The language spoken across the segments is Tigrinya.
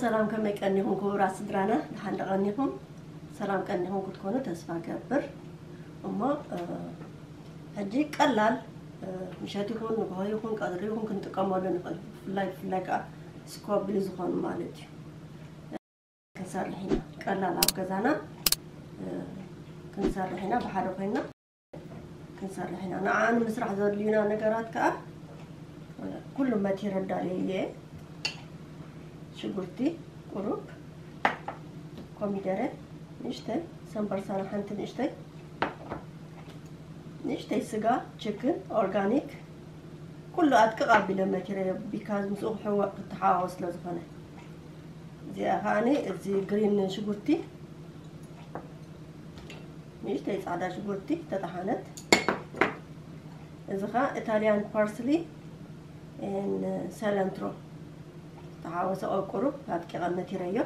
ሰላም፣ ከመይ ቀኒኹም ክቡራት ስድራና? ደሓን ዶ ቀኒኹም? ሰላም ቀኒኹም ክትኮኑ ተስፋ ገብር። እሞ፣ እ፣ ሕጂ ቀላል፣ እ፣ ምሸት ይኹን፣ ንግሆ ይኹን፣ ቀትሪ ይኹን ክንጥቀመሉ ንኽእል። ብፍላይ፣ ብፍላይ ከዓ ስኮብል ዝኾኑ ማለት እዩ። ክንሰርሕ ኢና። ቀላል ኣብ ገዛና፣ እ፣ ክንሰርሕ ኢና፣ ብሓደ ኮይና ክንሰርሕ ኢና። ንዓ ንምስራሕ ዘድልዩና ነገራት ከዓ፣ እ፣ ኩሉ መቲረል ዳልየ እየ። ሽጉርቲ፣ ቁሩብ፣ ኮሚደረ፣ ንእሽተይ፣ ሰምበርሳና ሓንቲ ንእሽተይ፣ ንእሽተይ ስጋ፣ ችክን፣ ኦርጋኒክ፣ ኩሉ ኣድቅቕ ኣቢለ መቲረዮ፣ ቢካዝ ምስኡ ክሕወ-፣ ክተሓዋወስ ስለ ዝኾነ። እዚኣ ከዓኒ እዚ ግሪን ሽጉርቲ፣ ንእሽተይ ጻዕዳ ሽጉርቲ ተጠሓነት። እዚ ኸዓ ኢታልያን ፓርስሊ ኤን ሰለንትሮ ተሓወሰ ቁሩብ ኣድቂቐ መቲረዮ።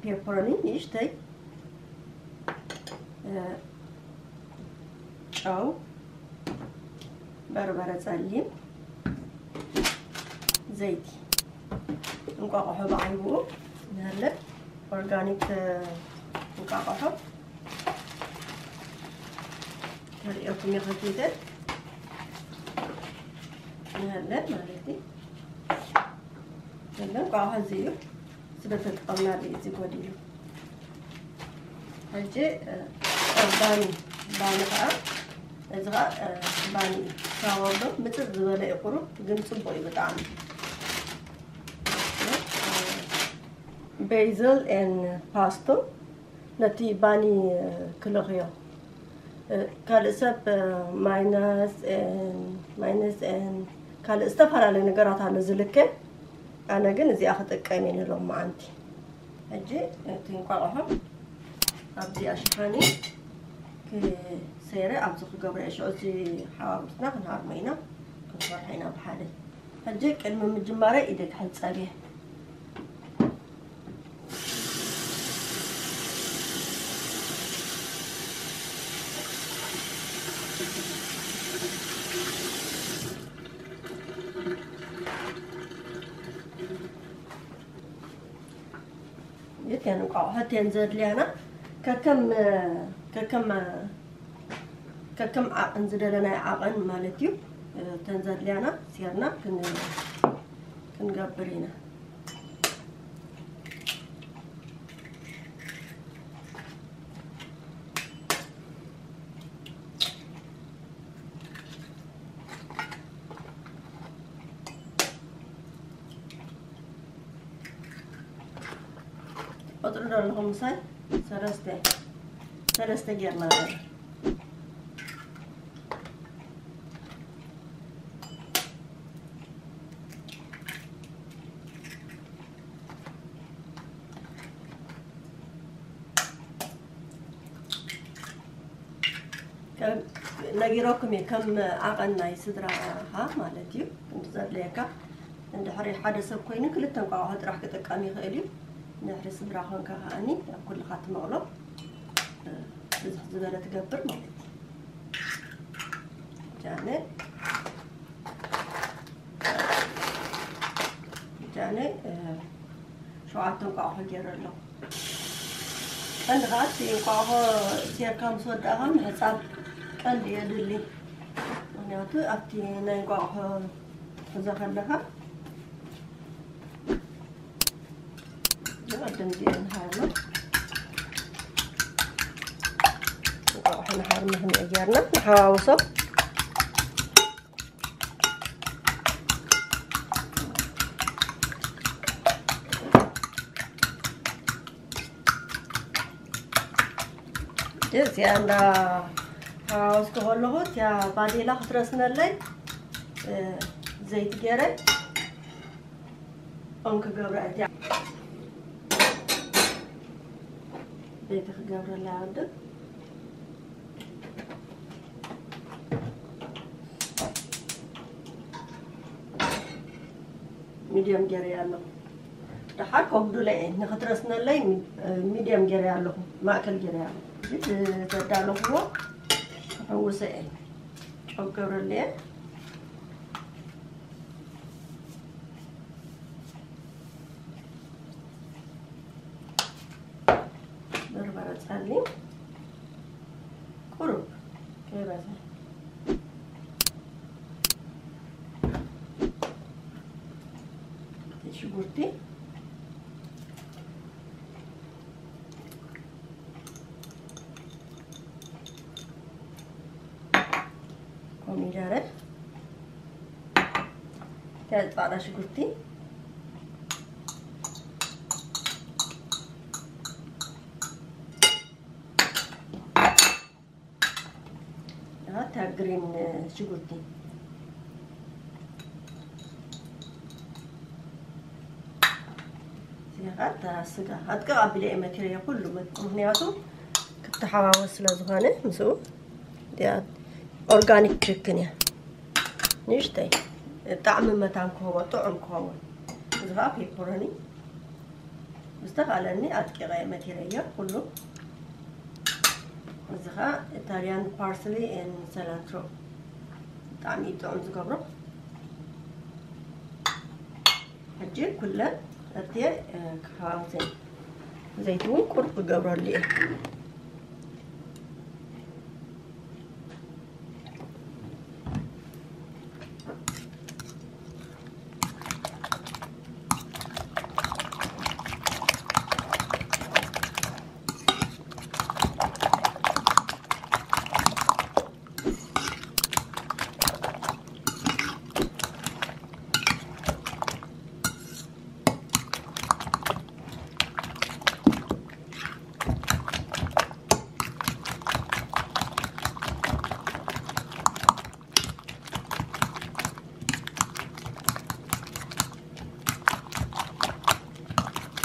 ፔፐሮኒ ንእሽተይ፣ እ፣ ጨው፣ በርበረ ጸሊም፣ ዘይቲ፣ እንቋቑሖ ብዓይብኡ ንሃለ ኦርጋኒክ እንቋቑሖ ከርእየኩም እየ ከፊተ ንሃለ ማለት እዩ። እንቋቑሖ እዚ እዩ። ስለተጠቐምናሉ እዩ እዚ ጎዲሉ። ሕጂ፣ እ፣ ባኒ፣ ባኒ ከዓ፣ እዚ ከዓ፣ እ፣ ባኒ እዩ። ሳወርዶ ምፅፅ ዝበለ እዩ ቁሩብ፣ ግን ፅቡቕ እዩ ብጣዕሚ። ቤዝል ኤን ፓስቶ ነቲ ባኒ፣ እ፣ ክለኽዮ። እ፣ ካልእ ሰብ፣ እ፣ ማይነስ ኤን፣ ማይነስ ኤን ካልእ ዝተፈላለየ ነገራት ኣሎ ዝልከ። ኣነ ግን እዚኣ ክጥቀም እየ ንሎሚ መዓንቲ። ሕጂ እቲ እንቋቑሖ ኣብዚኣ ሸሓኒ ክሰይረ ኣብዚ ክገብሮ እየ። ሽዑ እዚ ሓዋዊስና ክንሃርሞ ኢና፣ ክንሰርሖ ኢና ብሓደ። ሕጂ ቅድሚ ምጅማረይ ኢደይ ክሕጸብ እየ። እተን እንቋቑሖ እተን ዘድልያና ከከም፣ ከከም፣ ከከም ዓቐን ዝደለናዮ ዓቐን ማለት እዩ። እተን ዘድልያና ሴርና ክን-፣ ክንገብር ኢና። ቆጽሪ ዶ ኣለኹም ምሳይ? ሰለስተ፣ ሰለስተ ጌርና ነይሩ። ከም ነጊረኩም እየ፣ ከም ዓቐን ናይ ስድራኻ ማለት እዩ። ክንዲ ዘድለየካ፣ እንድሕሪ ሓደ ሰብ ኮይኑ ክልተ እንቋቑሖ ጥራሕ ክጥቀም ይኽእል እዩ። እንድሕሪ ስድራ ኮንካ ከኣኒ ኣብ ኩልኻ ትመቕሎ፣ እ፣ ብዝሕ ዝበለ ትገብር ማለት እዩ። ጃነ፣ ጃነ፣ እ፣ ሸውዓተ እንቋቑሖ ገይረ ኣለኹ። ቀንዲ ኸዓ እቲ እንቋቑሖ ሴርካ ምስ ወዳእኻ ምሕጻብ ቀንዲ የድሊ። ምኽንያቱ ኣብቲ ናይ እንቋቑሖ ትሕዞ ከለኻ ንቐድም እዚኦ ንሃርሞ። እንቋቑሖ ንሃርሞ ክንኦ ጌርና ንሓዋውሶ። እዚኣ እንዳ ሓዋወስኩ ከለኹ እቲኣ ባዴላ ክትረስነለይ፣ እ፣ ዘይቲ ገይረ ኦን ክገብራ እቲኣ። ዘይቲ ክገብረላ ይወድእ። ሚድየም ገይረያ ኣለኹ። ደሓር ከጉድለ እየ፣ ንኽትረስነለይ ሚ-፣ ሚድየም ገይረያ ኣለኹ፣ ማእከል ገይረያ ኣለኹ። እዚ ዘዳለኹዎ ክሕውሰ እየ። ጨው ገብረለየ። ሽጉርቲ፣ ኮሚደረ፣ ጻዕዳ ሽጉርቲ፣ እታ ግሪን ሽጉርቲ። እዚኣ እታ ስጋ ኣጥቅቕ ኣቢለ እየ መቲረዮ ኩሉ መ-፣ ምኽንያቱ ክትሓዋወስ ስለ ዝኾነ ምስኡ። እዚኣ ኦርጋኒክ ችክን እያ። ንእሽተይ ጣዕሚ መታን ክህቦ፣ ጥዑም ክኸውን። እዚ ኸዓ ፔፐሮኒ። ብዝተኻለኒ ኣጥቂቐ መቲረዮ ኩሉ። እዚ ኸዓ ኢታልያን ፓርስሊ ኤን ሰላንትሮ። ብጣዕሚ እዩ ጥዑም ዝገብሮ። ሕጂ ኩለን እርትየ ክሓዋውሰን። ዘይቲ እውን ቁሩብ ክገብረሉ እየ።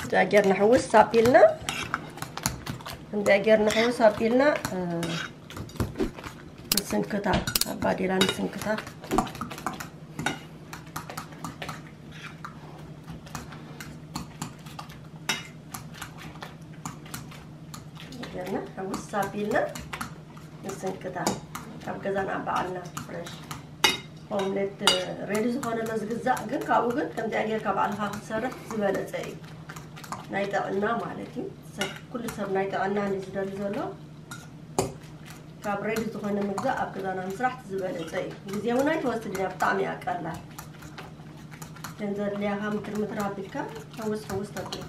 እንዳ ጌርና ሕውስ ኣቢልና፣ እንዳ ጌርና ሕውስ ኣቢልና፣ እ፣ ንስንክታ፣ ኣብ ባዴላ ንስንክታ። ጌርና ሕውስ ኣቢልና ንስንክታ። ካብ ገዛና ባዕልና ፍሬሽ ኦምሌት ሬዲ ዝኾነ ኣሎ ዝግዛእ፣ ግን ካብኡ ግን ከምዚኣ ጌርካ ባዕልኻ ክትሰርሕ ዝበለጸ እዩ። ናይ ጥዕና ማለት እዩ። ሰብ፣ ኩሉ ሰብ ናይ ጥዕና እንድዩ ዝደሊ ዘሎ። ካብ ሬዲ ዝኾነ ምግዛእ ኣብ ገዛና ምስራሕ ዝበለጸ እዩ። ግዜ እውን ኣይትወስድን እያ፣ ብጣዕሚ እያ ቀላል። እተን ዘድልያኻ ምትር ምትር ኣቢልካ ሕውስ ሕውስ ተብሎ።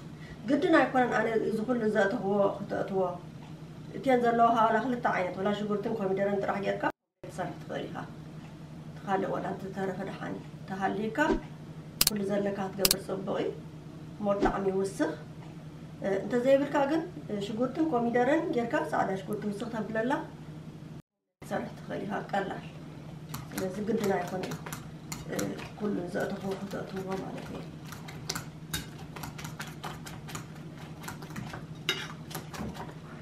ግድን ኣይኮነን ኣነ እዚ ኩሉ ዘእተኽዎ ክተእትዎ። እተን ዘለዋኻ ዋላ ክልተ ዓይነት፣ ዋላ ሽጉርትን ኮሚደረን ጥራሕ ጌርካ ክትሰርሕ ትኽእል ኢኻ። እቲ ካልእ ዋላ እንተተረፈ ደሓን እዩ። እንተሃልዩካ ኩሉ ዘለካ ክትገብር ጽቡቕ እዩ። እሞ ጣዕሚ ይውስኽ። እ፣ እንተዘይብልካ ግን፣ እ፣ ሽጉርትን ኮሚደረን ጌርካ ጻዕዳ ሽጉርቲ ውስኽ ተብለላ ክትሰርሕ ትኽእል ኢኻ፣ ቀላል። ስለዚ ግድን ኣይኮነን፣ እ፣ ኩሉ ዘእተኽዎ ክተእትዎ ማለት እዩ።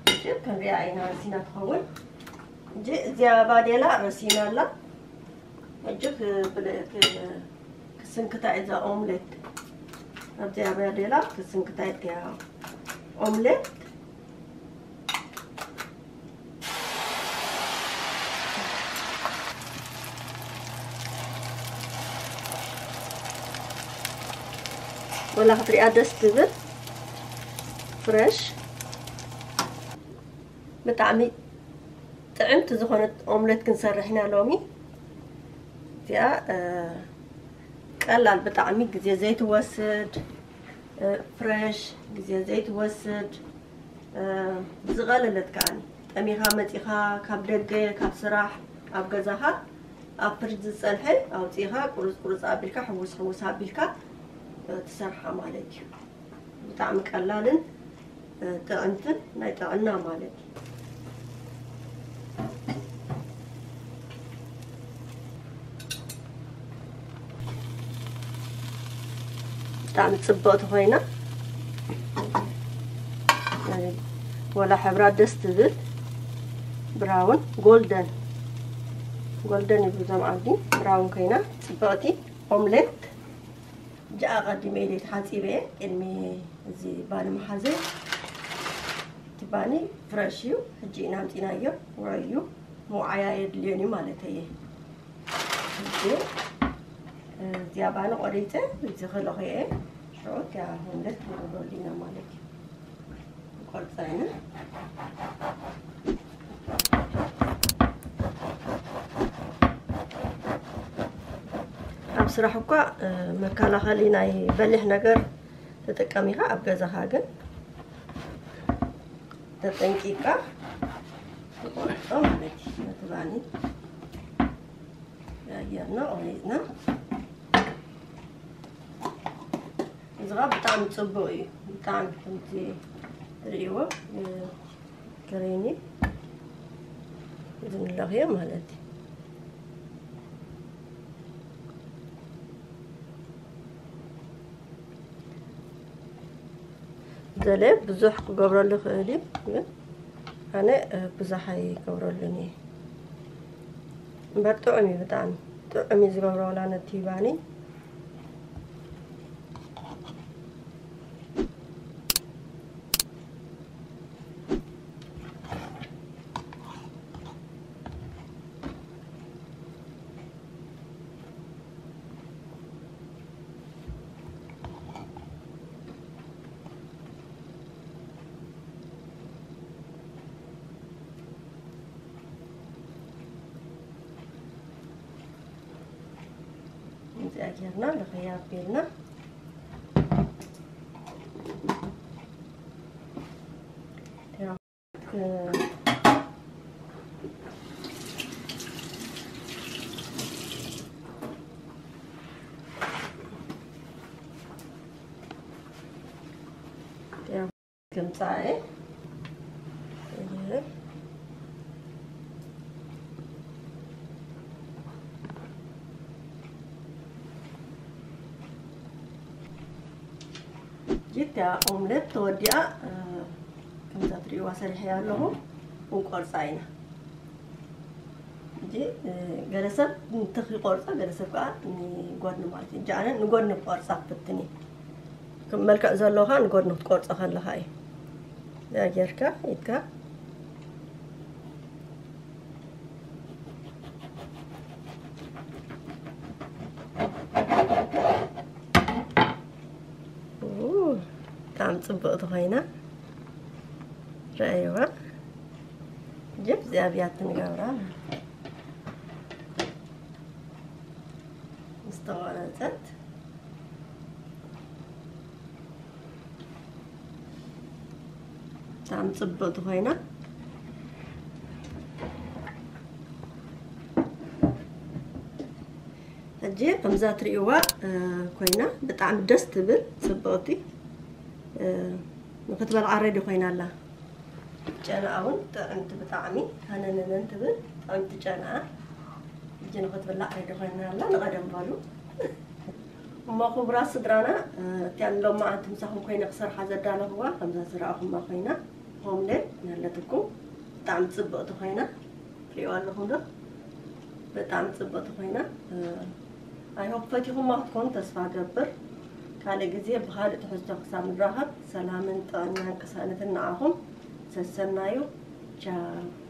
ሕጂ ክንሪኣ ኢና፣ ረሲና ትኸውን። ሕጂ እዚኣ ባዴላ ረሲና ኣላ። ሕጂ ክ-፣ ብል-፣ ክ-፣ ክስንክታ እዛ ኦምሌት። ኣብዚኣ ባዴላ ክስንክታ እያ ኦምሌት። ወላ ክትሪኣ ደስ ትብል፣ ፍረሽ። ብጣዕሚ ጥዕምቲ ዝኾነት ኦምሌት ክንሰርሕ ኢና ሎሚ። እዚኣ፣ እ፣ ቀላል ብጣዕሚ ግዜ ዘይትወስድ፣ እ፣ ፍረሽ ግዜ ዘይትወስድ፣ እ፣ ዝቐለለት ከኣ ጠሚኻ መጺኻ ካብ ደገ ካብ ስራሕ ኣብ ገዛኻ ኣብ ፍርጅ ዝጸንሐ ኣውጺእኻ ቁርጽ ቁርጽ ኣቢልካ ሕውስ ሕውስ ኣቢልካ፣ እ፣ ትሰርሓ ማለት እዩ። ብጣዕሚ ቀላልን፣ እ፣ ጥዕምትን ናይ ጥዕና ማለት እዩ። ብጣዕሚ ጽብቕቲ ኮይና፣ ወላ ሕብራ ደስ ትብል፣ ብራውን ጎልደን፣ ጎልደን ይብሉ እዞም ዓዲ። ብራውን ኮይና ጽብቕቲ ኦምሌት። ጃ ኣቐዲመ ኢደይ ተሓጺበ እየ ቅድሚ እዚ ባኒ መሓዘ። እቲ ባኒ ፍረሽ እዩ፣ ሕጂ ኢና ኣምጺናዮ፣ ውዑይ እዩ፣ ምውዓያ የድልዮን እዩ ማለት እየ። ሕጂ እዚኣ ባኒ ቆሪጸ፣ እዚ ክልኽየ፣ ሽዑ እቲኣ ሆምለት ክንገብረሉ ኢና ማለት እዩ። ቆርጻ ኢና። ስራሕ እኳ መከላኸሊ ናይ በሊሕ ነገር ትጥቀም ኢኻ፣ ኣብ ገዛኻ ግን ተጠንቂቕካ ትቆርጾ ማለት እዩ። ነቲ ባኒ ቀያይርና ቆሪጽና። እዚ ኸዓ ብጣዕሚ ጽቡቕ እዩ። ብጣዕሚ ከምቲ ትርእይዎ፣ እ፣ ክሬሚ ዝንለኽዮ ማለት እዩ። ዘለ ብዙሕ ክገብረሉ ይኽእል እዩ፣ ግን ኣነ፣ እ፣ ብዙሕ ኣይገብረሉን እየ። እምበር ጥዑም እዩ ብጣዕሚ። ጥዑም እዩ ዝገብሮ ወላ ነቲ ባኒ። እዚኣ ጌርና ልኽያ ኣቢልና ከምጻኤ ጅዳ ኦምለት ተወዲኣ፣ እ፣ ከምዛ ትርእይዋ ሰሪሐያ ኣለኹ። ክንቆርጻ ኢና። እንጂ፣ እ፣ ገለ ሰብ ንትኽ ይቆርጻ፣ ገለ ሰብ ከዓ ንጎድኒ ማለት እዩ። እንጂ ኣነ ንጎድኒ ክቆርጻ ክፍትን እየ። ከም መልክዕ ዘለዎ ከዓ ንጎድኒ ክትቆርጾ ከለኻ እዩ። እዚኣ ጌርካ ኢድካ ኡ፣ ብጣዕሚ ጽብቕቲ ኮይና። ረኣይዋ። ጀብ እዚኣ ብያት ንገብራ። ምስ ተቖረጸት ብጣዕሚ ጽብቕቲ ኮይና። ሕጂ ከምዛ ትርእይዋ፣ እ፣ ኮይና ብጣዕሚ ደስ ትብል ጽብቕቲ፣ እ፣ ንክትበልዓ ሬዲ ኮይና ኣላ። ጨናኣ እውን ጥዕምቲ ብጣዕሚ ሃነነነን ትብል ጥዕምቲ ጨናኣ። ሕጂ ንክትብላዕ ሬዲ ኮይና ኣላ። ንቐደም በሉ። እሞ ክቡራት ስድራና፣ እ፣ እቲኣን ሎማዓንቲ ምሳኹም ኮይነ ክሰርሓ ዘዳለኽዋ ከምዛ ዝረኣኹማ ኮይና፣ ሆምሌት ናለትኩም ብጣዕሚ ጽብቕቲ ኮይና ትሪእዋ ኣለኹም ዶ? ብጣዕሚ ጽብቕቲ ኮይና፣ እ፣ ኣይ ሆፕ ፈቲኹማ ክትኮኑ ተስፋ ገብር። ካልእ ግዜ ብኻልእ ትሕዝቶ ክሳብ ንራኸብ ሰላምን ጥዕናን ቅሳነትን ንዓኹም። ሰሰናዩ። ቻው።